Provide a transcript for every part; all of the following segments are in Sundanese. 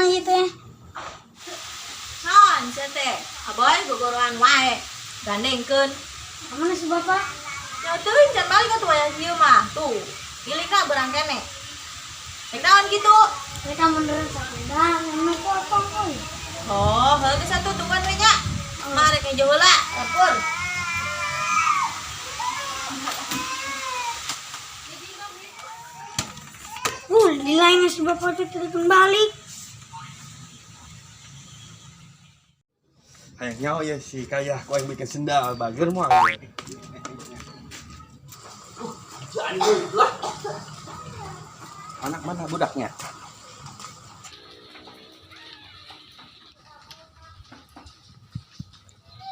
ieu teh? Naon sia teh? Aboy gogoroan wae. Gandengkeun. Kamana si bapak? Ya teuing can balik atuh wayah kieu mah. Tuh, gilikna beurang kene. Rek naon kitu? Mereka beneran sepeda, remna potong euy. Oh, heuh geus atuh tungguan we nya. Mah rek ngejo heula dapur. Nilainya si bapak teh telepon balik. Hayang nyawa ya si kaya ku aing bikin sendal bager moal. Lah. Anak mana budaknya?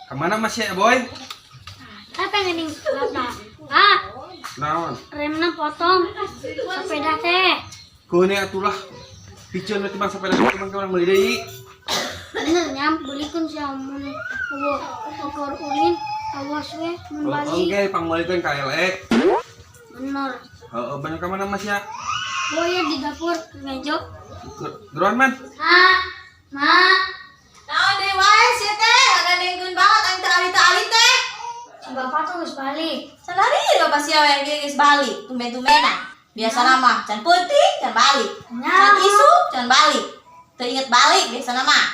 Kemana masih ya boy? Apa yang ini bapak? Ah, Naon? remna potong sepeda teh. Keune atulah. Piceun we tibang sepeda tibang ka urang meuli deui. Bener nyam, belikeun si amun eueuh ukur ulin, awas we mun balik. Oke, pangmeulikeun ka elek. Bener. Heeh, bener ka mana Mas ya? Boy ya di dapur ngejo. Geruan man. Ah, ma, Naon deui wae sia teh? Gandengkeun banget aing teh ali teh. si bapak tuh geus balik. Sadari bapak sia wayah kieu geus balik, tumben-tumbenan. Biasana mah can peuting can balik. Can isuk can balik. Teu inget balik biasana mah.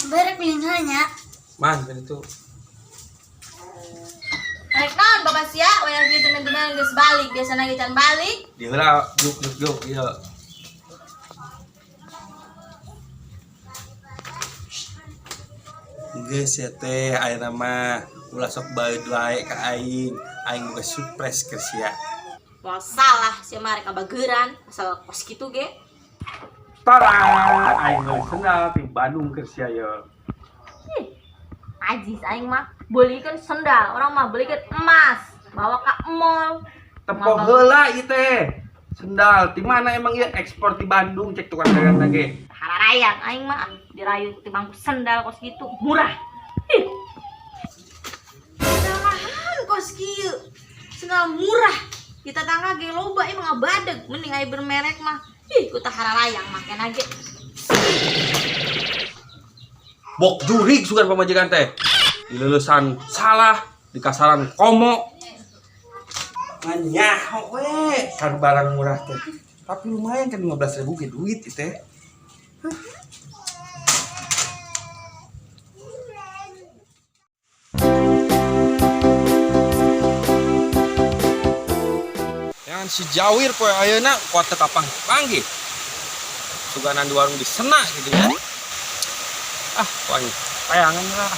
Berek nya. Man, kan itu. Rek naon bapak sia wayah kieu tumben-tumbenan geus balik, biasana ge can balik. Di heula juk juk juk ieu. Geus ya teh ayeuna mah ulah sok baeud wae ka aing. Aing boga surprise keur sia. Moal salah sia mah rek kabageran asal kos kitu ge. Tara, aing meuli sendal ti Bandung keur sia ye. Ih, ajis aing mah belikeun sendal, orang mah belikeun emas, bawa ka mall. Tempo heula ieu teh. Sendal ti mana emang ieu ekspor ti Bandung cek tukang dagang ge. Hararayang aing mah dirayu ti bangku sendal kos kitu murah. Ih. Sendal mahal kos kieu. Sendal murah. Di tetangga ge loba emang ngabadeg mending aya bermerek mah. Ih, ku tah hararayang makena ge. Bok jurig sugan pamajikan teh. Dileulesan salah, dikasaran komo. Nyaho we kan barang murah teh. Tapi lumayan kan 15.000 ge duit ieu teh. Jangan si Jawir poe ayeuna kuat teu kapang panggih. Suganan di warung disena gitu ya. Ah, wah tayangan lah.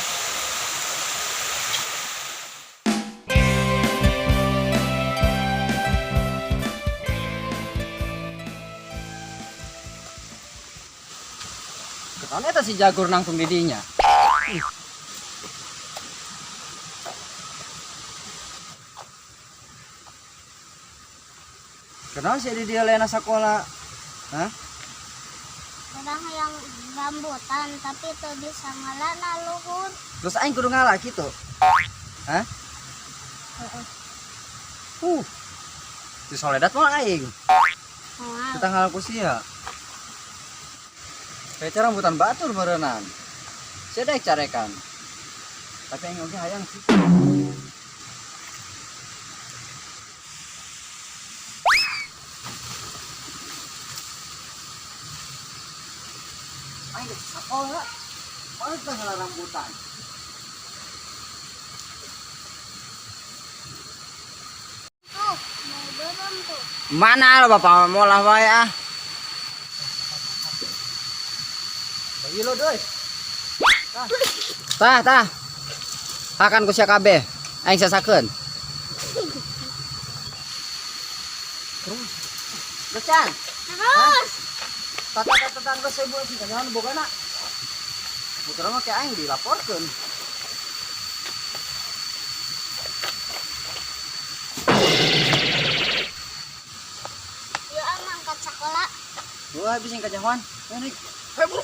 Keton eta si Jagur nangtung di dinya. Kenapa sih di dia lena sekolah? Hah? Orang yang rambutan tapi teu bisa ngalana luhur. Terus aing kudu ngalah gitu. Hah? Si Soledat mah aing. Moal. Kita ngalah ku sia. Kayak rambutan batur meureunan. Sia daek carekan. Tapi aing oge hayang sih. Aing geus sakola. Mana teh ngalah rambutan. Tuh, mau beureum tuh. Mana lo bapak molah wae ah. Bagi lo doi. Tah tah. Hakan ku sia kabeh. Aing sasakeun. Terus. Geus. Terus. Tah tah tah tah geus ibu sing kanyawan bogana. Putra mah kayak aing dilaporkeun. Yuk ah angkat sekolah. Wah, bisa yang kanyawan. Ayo, naik. Ayo, bro.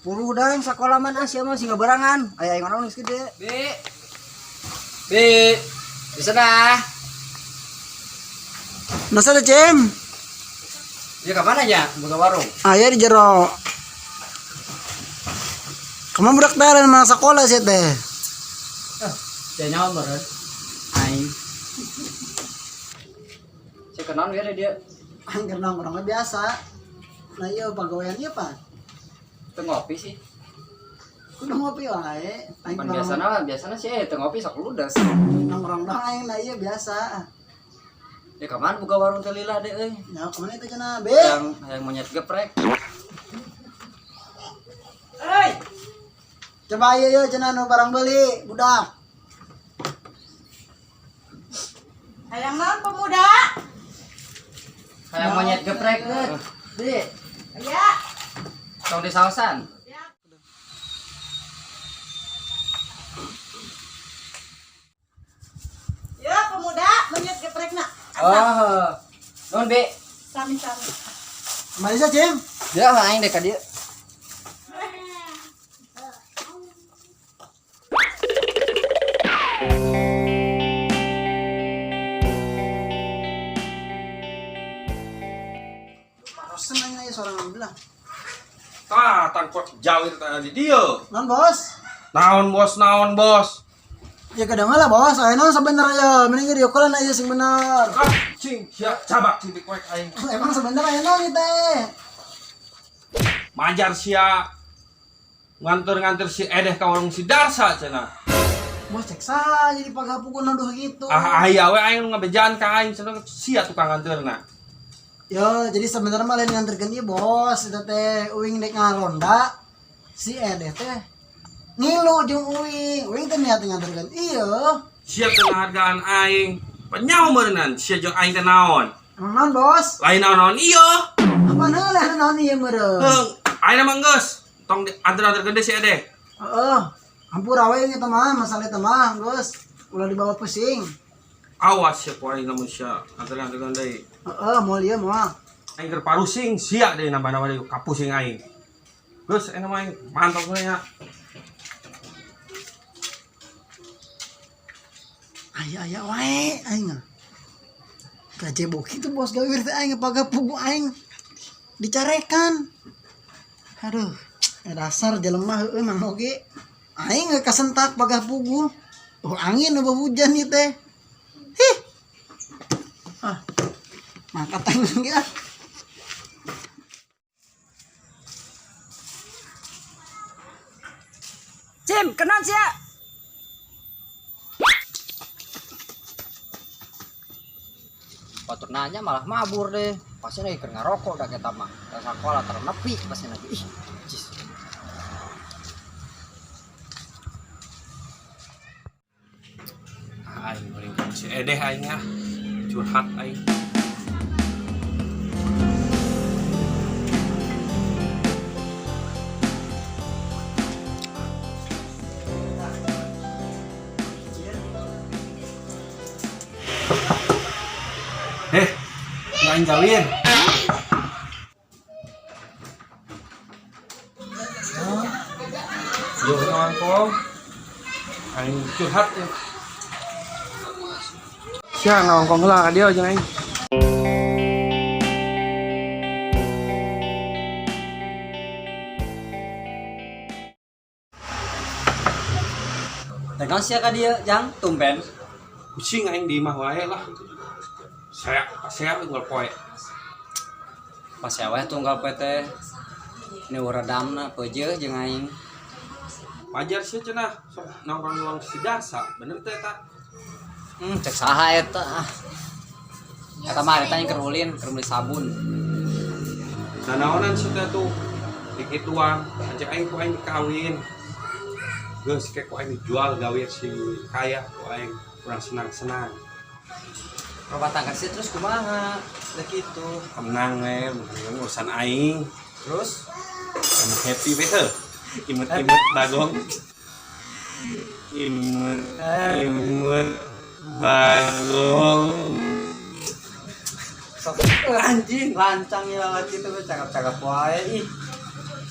Puluh Udah yang sekolah man ah sia mah sing berangan. Aya aing naon geus gede. Bi. Bi. Di sana. Masa ada Cem? Ya ke mana ya? Buka warung. Aya di jero. Kamu budak teh lain mana sekolah sih teh. Dia nyawa meureun. Aing. Saya kenal dia dia. Aing keur nongkrongnya biasa. Nah iya pagawean ieu Pak. Teu ngopi sih. Kudu ngopi wae. Aing Pan nongkrong biasana mah biasana sih teu ngopi sok ludes. nongkrong doang aing nah iya biasa. Ya kemana buka warung teh lila deh euy. Ya kemana itu cenah be? Yang monyet geprek. Hei, Coba ayo yo cenah nu barang beli budak. hayang naon pemuda? Kayak monyet geprek deh. Bi, Ya. tong di sausan. Ya, pemuda, monyet geprekna. Oh. Nuhun, Bi. Sami-sami. Marisa Cem. Dia aing deh ka dieu. Rosen aing aya sorangan belah. Tah, tangkot jawir tah di dieu. Non bos. Naon bos, naon bos. Ya kadang lah bos, ayo non sebenernya mending diokolan aja sing bener. Ah, cing, sia cabak cing dikuek aing. Emang sebenernya ayo non teh. Majar sia nganter-nganter si Edeh ka warung si Darsa cenah. Bos cek saha jadi pagapuku nuduh gitu. Ah, aya we aing nu ngabejaan ka aing cenah sia tukang nganterna. Yo, jadi sebenarnya mah lain nganterkeun ieu bos, eta teh uing dek ngaronda si Edeh teh ngilu jeung uing. Uing teh niat nganterkeun ieu. Sia teu ngahargaan aing. Penyaho meureunnan sia jeung aing teh naon? Emang naon bos? Lain naon-naon ieu. Apaan heula naon ieu meureun? Heung, aing mah geus. Tong anter-anterkeun deui si Edeh. Heeh. Hampura we eta mah, masalah eta mah geus. Ulah dibawa pusing. Awas sia ku aing lamun sia anter-anterkeun deui. Heeh, moal ieu moal. Aing keur parusing sia deui nambah-nambah deui kapusing aing. Geus enak mah aing mantap we nya. Aya aya wae aing. Gajebok itu bos gawir teh aing pagapugu aing dicarekan. Aduh, dasar jelema heueuh mang oge. Aing ge kasentak pagapugu. Oh angin eueuh hujan ieu teh. Hih. Ah. Mangkat aing ge ah. Cim, kenal sia. Batur nanya malah mabur deh. Pasti lagi keur ngarokok dah kita mah. Da sakola ternepi pasti lagi. Ih, jis. Aing meureun si Edeh aing ah. Curhat aing. Aing gawin. Yo kawan aing curhat ya. Sia ngawangkong heula ka dieu jeung aing. Tegang sia ka dieu, Jang, tumben. Pusing aing di imah wae lah. Saya unggal poe. Pas we tunggal poe teh. Ini redamna peujeuh jeung aing. Wajar sih cenah sok nongkrong di warung si Darsa, bener teh eta. Cek saha eta ah. Eta mah eta yang keur ulin, keur meuli sabun. Nah naonan sih teh tuh dikituan, ajak aing ku aing dikawin. Geus kayak ku aing dijual gawe si kaya ku aing kurang senang-senang. Rumah tangga sih terus kumaha? Udah gitu. Tenang we, urusan aing. Terus Kamu happy we heuh. Imut-imut bagong. Imut-imut bagong. Sok anjing lancang ya lagi tuh cakap-cakap wae ih.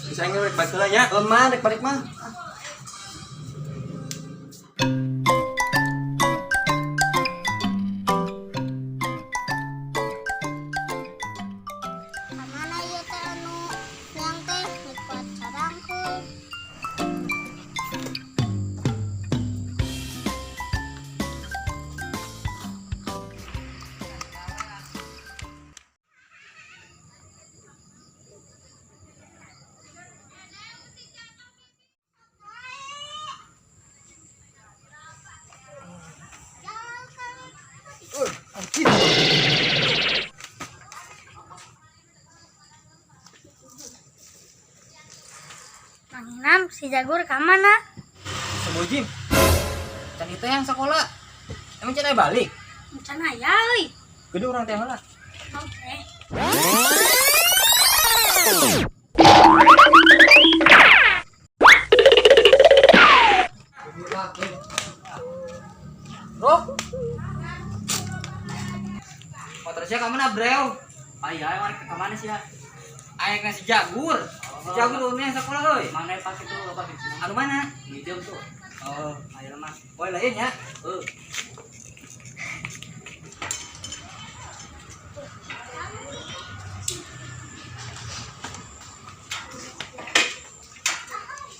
Geus aing rek balik heula nya. Lemah rek balik mah. Kamana ieu teh anu yang teh nikuat carangkeul. Mang Inam, si Jagur kamana? Sebujim. Can itu yang sekolah. Emang can aya balik? Can aya euy. Gede urang teh heula. Oke. Bro. Motor sia ka mana, Bro? Aya, ayo ke mana sih ya? Aya ka si Jagur. Si Jagur ulun yang sekolah euy. Mana pas itu apa sih? Anu mana? Medium tuh. Oh, ayo mah. Boy lain ya. Eh,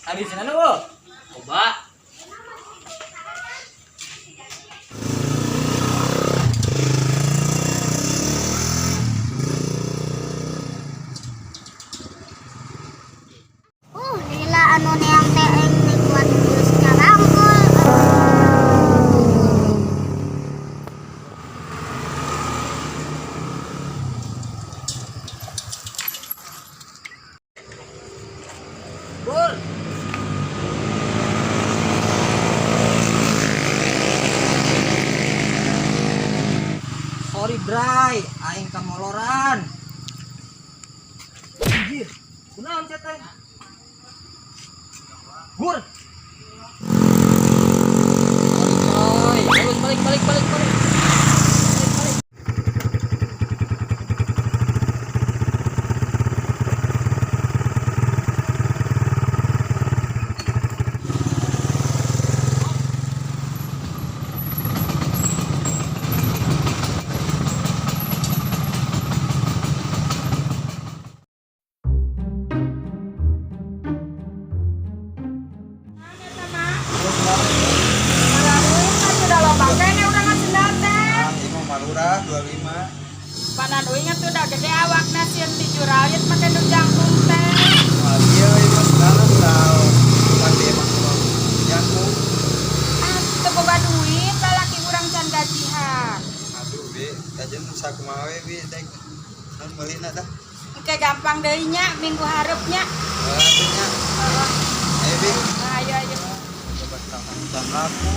Tadi sana lu. coba. Lila anu neang teh aing nikuat geus carangkeul. Bur. Sorry, Bray, aing kamoloran. Anjir, kunaon sia teh? Gur. Sorry, coy. Balik, balik, balik, balik, balik. Ini marurah 25. Panan uing atuh da gede awakna sieun ti juralit make nu jangkung teh. Mal ieu ieu dalam tau. Tapi emang kalau jangkung. Ah, teu boga duit lalaki urang can gajihan. Aduh bi, kajen sakumaha we bi dek. Nun meulina dah. Engke gampang deui nya minggu hareup nya. Atuh nya. Ayo bi. Ayo ayo. Coba can laku.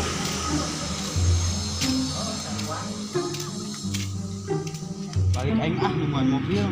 Balik aing ah nemuan mobil.